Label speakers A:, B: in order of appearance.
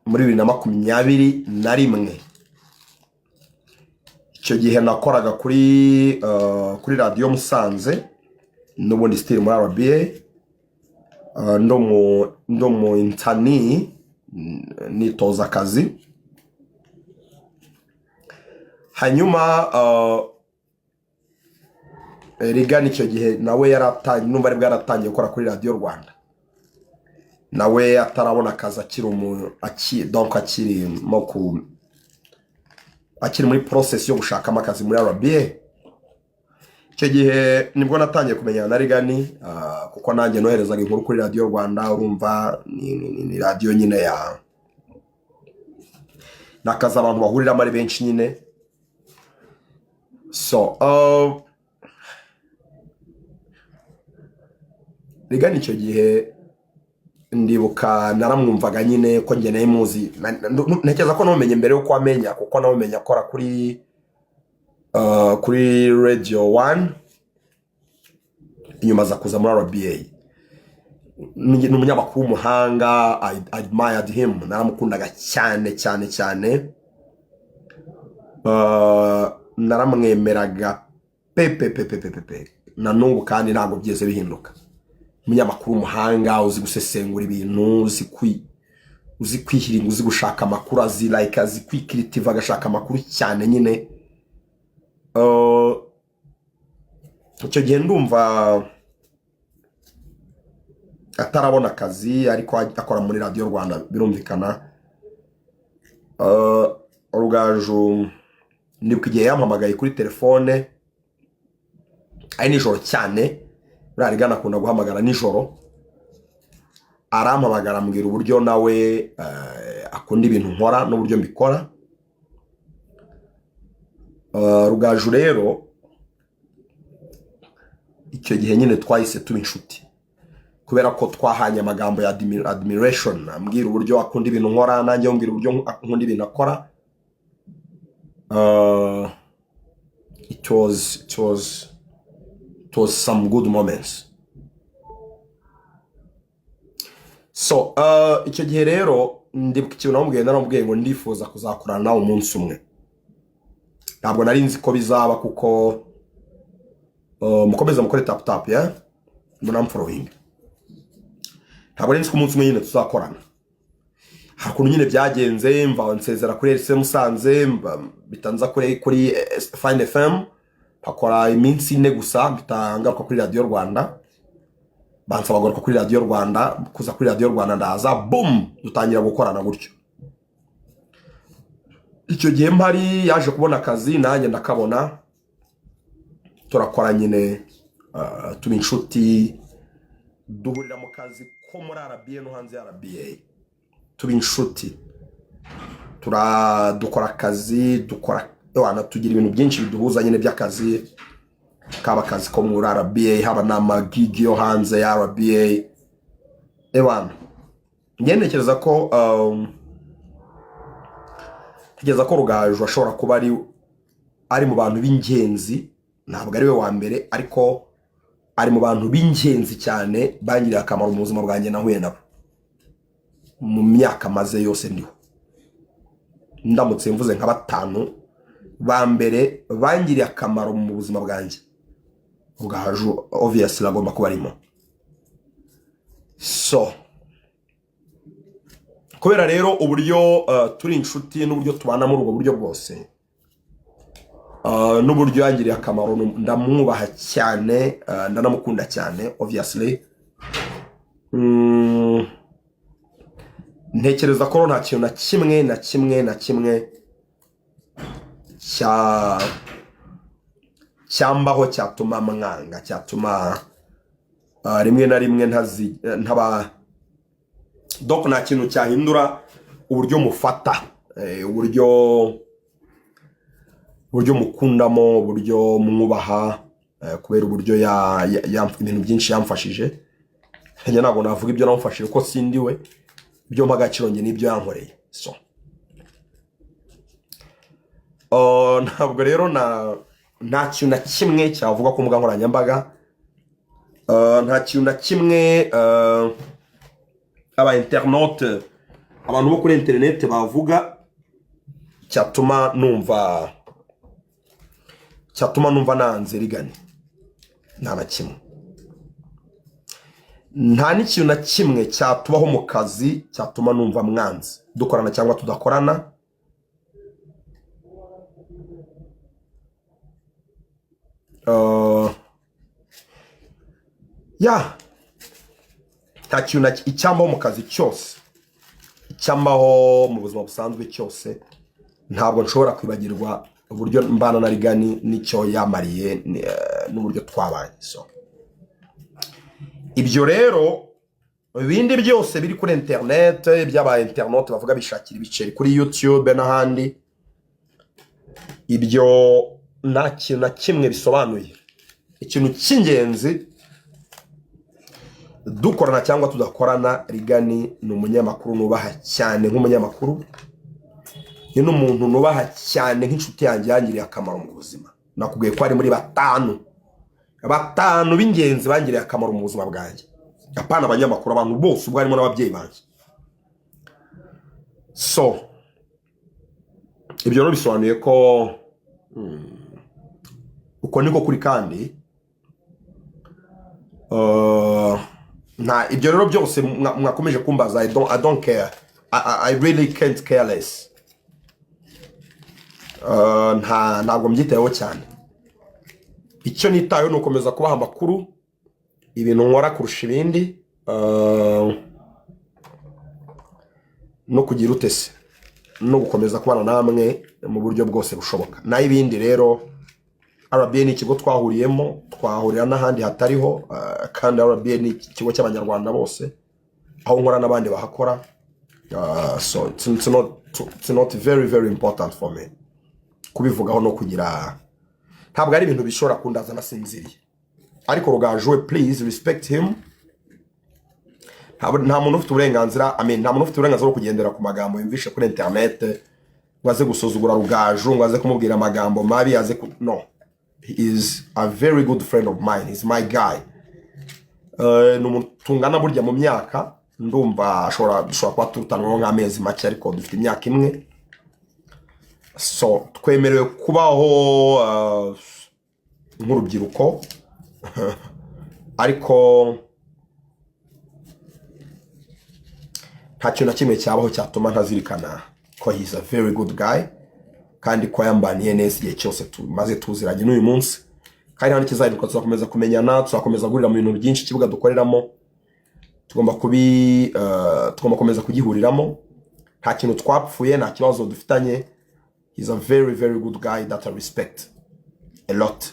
A: Muri 2021, icyo gihe nakoraga kuri Radiyo Musanze, n'ubundi still muri RBA, ndo mu intern, nitoza akazi. Hanyuma Reagan icyo gihe nawe yaratangiye, numva aribwo yaratangiye gukora kuri Radiyo Rwanda, nawe atarabona akazi, akiri umu aki donc akirimo ku akiri muri process yo gushakamo akazi muri RBA. Icyo gihe nibwo natangiye kumenyana na Reagan, kuko nanjye noherezaga inkuru kuri Radiyo Rwanda. Urumva ni radiyo nyine ya ni akazi abantu bahuriramo ari benshi nyine. So Reagan icyo gihe ndibuka naramwumvaga nyine ko njye nawe muzi. Ntekereza ko namumenye mbere yuko amenya, kuko namumenye akora kuri Radio One, inyuma aza kuza muri RBA. Ni umunyamakuru w'umuhanga. I admired him, naramukundaga cyane cyane cyane. Naramwemeraga pe pe pe pe pe pe pe. Na n'ubu kandi ntabwo byigeze bihinduka. Umunyamakuru w'umuhanga, uzi gusesengura ibintu, uzi kwihiringa, uzi gushaka amakuru, azi like azi kwikiritiva, agashaka amakuru cyane nyine. Icyo gihe ndumva atarabona akazi, ariko akora muri Radiyo Rwanda birumvikana. Rugaju ndibuka igihe yampamagaye kuri telefone ari nijoro cyane. Buriya Reagan akunda guhamagara nijoro. Arampamagara, ambwira uburyo nawe akunda ibintu nkora n'uburyo mbikora. Rugaju rero icyo gihe nyine twahise tuba inshuti, kubera ko twahanye amagambo ya admiration, ambwira uburyo akunda ibintu nkora, nanjye ambwira uburyo nkunda ibintu akora. It was some good moments. So icyo gihe rero ndibuka ikintu namubwiye. Naramubwiye ngo ndifuza kuzakorana nawe umunsi umwe. Ntabwo nari nzi ko bizaba, kuko mukomeza mukore tap tap ya munamfollowing. Ntabwo nari nzi ko umunsi umwe nyine tuzakorana. Hari ukuntu nyine byagenze, mva nsezera kuri RC Musanze, mpita nza kuri Fine FM, mpakora iminsi 4 gusa, mpita ngaruka kuri Radiyo Rwanda. Bansaba kugaruka kuri Radiyo Rwanda, kuza kuri Radiyo Rwanda, ndaza, boom, dutangira gukorana gutyo. Icyo gihe mpari yaje kubona akazi, nanjye ndakabona, turakora nyine, tuba inshuti, duhurira mu kazi ko muri RBA no hanze ya RBA, tuba inshuti, dukora akazi, dukora ewana, tugira ibintu byinshi biduhuza nyine by'akazi, kaba akazi ko muri RBA, haba n'amagigi yo hanze ya RBA. Ewana, njye ntekereza ko Rugaju ashobora kuba ari mu bantu b'ingenzi. Ntabwo ari we wa mbere, ariko ari mu bantu b'ingenzi cyane bangiriye akamaro mu buzima bwanjye nahuye nabo mu myaka maze yose ndiho. Ndamutse mvuze nka batanu ba mbere bangiriye akamaro mu buzima bwanjye, Rugaju obviously agomba kuba arimo. So kubera rero uburyo turi inshuti n'uburyo tubana muri ubwo buryo bwose, n'uburyo yangiriye akamaro, ndamwubaha cyane, ndanamukunda cyane obviously. Ntekereza ko nta kintu na kimwe na kimwe na kimwe cyambaho cyatuma mwanga, cyatuma rimwe na rimwe ntazi ntaba, donc nta kintu cyahindura uburyo mufata, uburyo mukundamo, uburyo mwubaha, kubera uburyo ibintu byinshi yamfashije. Njye ntabwo navuga ibyo namufashije kuko sindi we. Ibyo mpa agaciro njye n'ibyo yankoreye. So ntabwo rero na nta kintu na kimwe cyavuga ku mbuga nkoranyambaga, nta kintu na kimwe aba internaute Abantu bo kuri interineti bavuga cyatuma numva nanze Reagan, nta na kimwe, nta n'ikintu na kimwe cyatubaho mu kazi cyatuma numva mwanze, dukorana cyangwa tudakorana. Ya, nta kintu na icyambaho mu kazi cyose, icyambaho mu buzima busanzwe cyose, ntabwo nshobora kwibagirwa uburyo mbana na Reagan n'icyo yamariye n'uburyo twabanye. So ibyo rero ibindi byose biri kuri internet by'aba internaute bavuga bishakira ibiceri kuri YouTube n'ahandi, ibyo nta kintu na kimwe bisobanuye. Ikintu cy'ingenzi, dukorana cyangwa tudakorana, Reagan ni umunyamakuru nubaha cyane nk'umunyamakuru, ni n'umuntu nubaha cyane nk'inshuti yanjye yangiriye akamaro mu buzima. Nakubwiye ko ari muri batanu b'ingenzi bangiriye akamaro mu buzima bwanjye, apana abanyamakuru, abantu bose, ubwo harimo n'ababyeyi banjye. So ibyo rero bisobanuye ko uko niko kuri. Kandi nta ibyo rero byose mwakomeje kumbaza, I don't care. I really can't care less. Ntabwo mbyitayeho cyane. Icyo nitayeho ni ukomeza kubaha amakuru, ibintu nkora kurusha ibindi, no kugira utese no gukomeza kubana namwe mu buryo bwose bushoboka. Naho ibindi rero, RBA ni ikigo twahuriyemo, twahurira n'ahandi hatariho, kandi RBA ni ikigo cy'Abanyarwanda bose, aho nkora n'abandi bahakora. So it's not very very important for me kubivugaho no kugira, ntabwo ari ibintu bishobora kundaza nasinziriye. Ariko Rugaju we, please respect him. Nta muntu ufite uburenganzira, I mean, nta muntu ufite uburenganzira bwo kugendera ku magambo yumvishe kuri internet ngo aze gusuzugura Rugaju, ngo aze kumubwira amagambo mabi, aze ku... No, he is a very good friend of mine, he's my guy. Ni umuntu tungana burya mu myaka, ndumva ashobora dushobora kuba turutanwaho nk'amezi make, ariko dufite imyaka imwe. So twemerewe kubaho nk'urubyiruko, ariko nta kintu na kimwe cyabaho cyatuma ntazirikana ko he is a very good guy, kandi ko yambaniye neza igihe cyose tumaze tuziranye n'uyu munsi. Kandi nta n'ikizahinduka, tuzakomeza kumenyana, tuzakomeza guhurira mu bintu byinshi. Ikibuga dukoreramo tugomba gukomeza kugihuriramo. Nta kintu twapfuye, nta kibazo dufitanye. He's a very very good guy that I respect a lot.